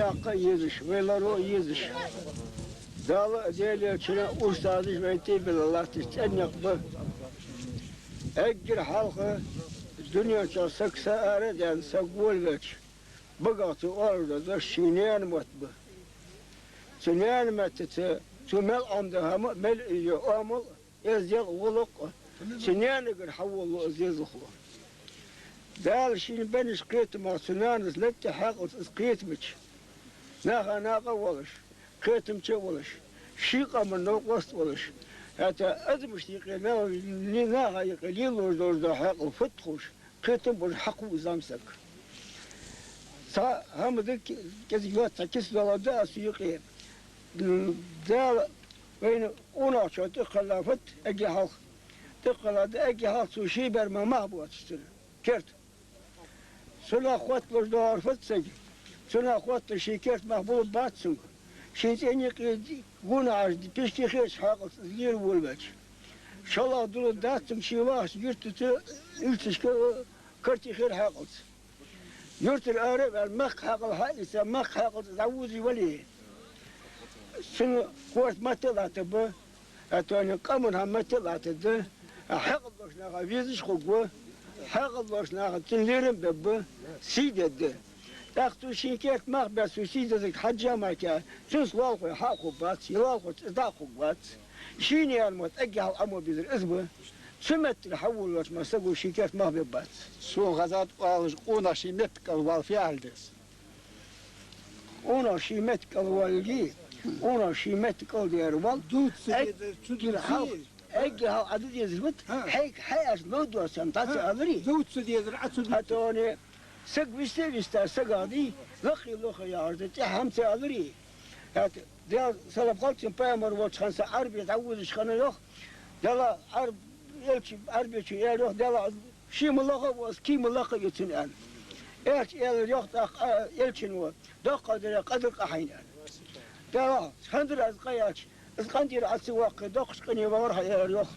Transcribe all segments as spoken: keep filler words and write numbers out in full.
Акха езаш, вай лоро езаш. Дала а, Даьла а чура устазаш вайна тӀабилла латташ цӀеннех ба. Эггара хьалха дунен чу саг са ара а даьнна, саг волавелча, багах цо оалаш дола дош ший наьна мотт ба. Цу наьна меттаца цо мел Ӏомаду хӀама, мел из йола оамал, эздел, гӀулакх а цу наьнагара хьаволалу из дезалхо. Дала шийна беннача кхетамах цу нанас латта хьаькъалца из кхетабича, наха накъа а волаш, кхетамча а волаш, ший къаман новкъост а волаш, хӀаьта адамашта юкъе, на-, наха юкъе лелалуш долаш дола хьаькъал футтахуш, кхетам болаш хьакхуву из зӀамсаг. Цхьа хӀама да, кӀезига йоаца цхьа кица дола да аз цу юкъе. М, Дала вайна къонахчо тӀакхелла фат эггара хьалха. ТӀакхелла да эггара хьалха цо ший бер ма мах боацаш цунна керта. Цунах хотталуш доагӀар фат сага. Цунах хотталуш ший керта мах булларгбац цунга. Ший цӀен юкъе гонахьаш пишти хеташ хьаькъалца из лела волавелча. ШоллагӀа дулларгдац цунга ший вахача юртаца, уьлчашка карти хир хьаькъалца. Юртара ара а ваьнна, мехка хьаькъал хьаийца, мехка хьаькъалца дӀавузий вале, цунна корта метта а латтаргба, а тоне къаман хӀама метта а латтаргда, а хьаькъал долча наха везаш хургва, хьаькъал долча наха цунна лерам бергба, сий дергда. ТӀаккха цо ший керта мах беш, цо сий дезарг хьежжа мара, цунца лоалахой хьа а хургбац, е лоалахочунца из дӀа а хургвац. Ший наьна мотт эггара хьалха Ӏомо безар из ба. Цу меттала хьаволавелча мара саго ший керта мах бергбац. Сона хезад, оалаш, къонах ший метта кӀал вала фу яхилга да из? Къонах ший метта кӀал валалга, къонах ший метта кӀал дера вала. Дувца дезар, цу эггара хьалха, эггара хьалха Ӏа де дезар фуд? ХӀа. Хьайга хьаьрча ловдоацам дӀа ца аларий? Дувца дезар Ӏа цу дувца. ХӀаьта виста а виста сагах дий, лакхе лоха яхаш да, тӀехьа хӀама ца аларий? ХӀаьта Даьла салам хилда цунна, пайхамар волча хана са Ӏарбе дӀавузаш хиннав йоах. Даьла Ӏарб-, элча Ӏарбечо аьлар йоах, Даьла, ший ма лоха а ва из, кий ма лакха а ю цун, аьнна. Элча аьлар йоах тӀаккха, а, элчано: доккхагӀдаре къа дар къа хьайна, аьнна. Даьла, хӀанз дар аз къа яьлча, из къинтӀера Ӏа ца воаккхе, доккхача къине вахар хьо, аьлар йоах.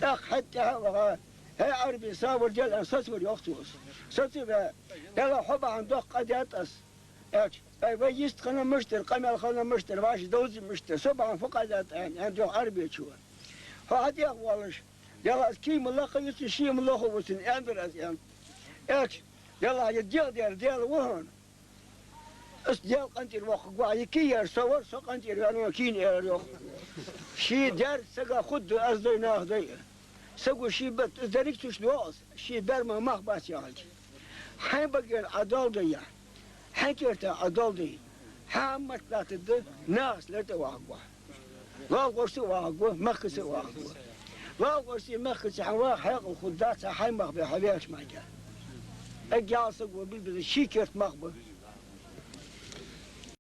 ТӀаккха хьаьта тӀехьа а ваха, хӀай Ӏарбе, сабар де, аьнна, сацавир йоах цо из. Сацаваь, Даьла, хьо бахьан доккха къа даьд аз, аьлча, вай, вай йистхинна мишта дар, къамаьл хинна мишта дар, вӀаши довза мишта дар, со бахьан фу къа даьд, аьнна, аьннад йоах Ӏарбечо. Хьо хьатӀехвоалаш, Даьла, из кий ма лакха а ю цун, ший ма лоха а ва цун, аьннадар аз, аьнна. Аьлча, Даьла, е дегӀ дар Даьла ва хьона. Из Даьла къинтӀера воаккхаргва Ӏа, е кий яр со вар, со къинтӀера ваьннав кийна, аьлар йоах. Ший дар сага хургда, аз дой, наха дой. Саго ший б-, из деррига цу чу доагӀа из, ший бер ма мах бац яхилга. Хьай багара Ӏа доал дой, хьай керта Ӏа доал дой, хьа хӀама метта латтаргда, нахаца лерг тӀа вахаргва хьо. Лоалахошца а вахаргва, мехкаца а вахаргва. Лоалахошцеи мехкацеи хьа ваха хьаькъал хургдац хьа, хьай мах бе хьо ваьлча мара. Эггара хьалха саго бе безар ший керта мах ба.